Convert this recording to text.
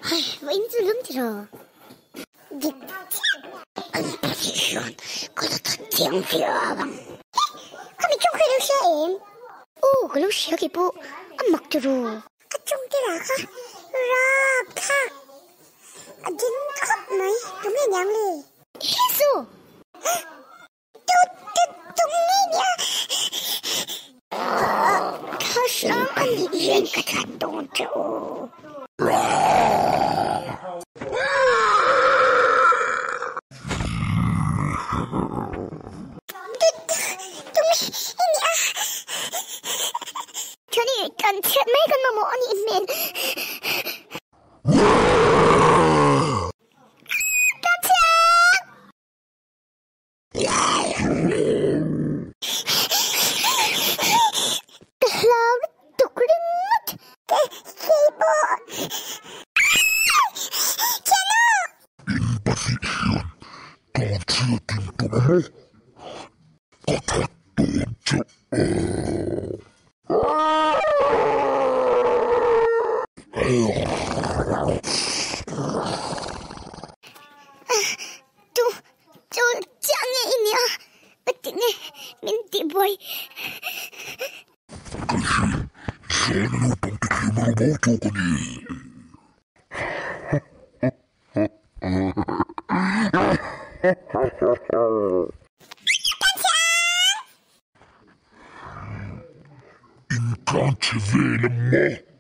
Hai, vawiin chu lum tiraw? Dik chiah. An pahnih hian ka la that chiang ve ang. Eh, khami chung kha i lo hria em? Aw, ka lo hria kei pawh, a mak tiraw? A chung te lah kha rap thlak a ding khawp mai, tunge niang le? Jesu! Thlahrang a nih hian ka that dawn che u. Chani kan chhiat mai kan mamawh a nih hmel. Ka chhiat! Ka hlau lutuk ringawt. Keipawh. Thiannu! In pahnih hian tlan chhiat in tum a maw? Ka that dawn che Tu chu chiah nge i nia ka ti nge min tih buai. Ka hi zan a naupang te thlir mai ro bo tawk a ni. In tlan che vel a maw?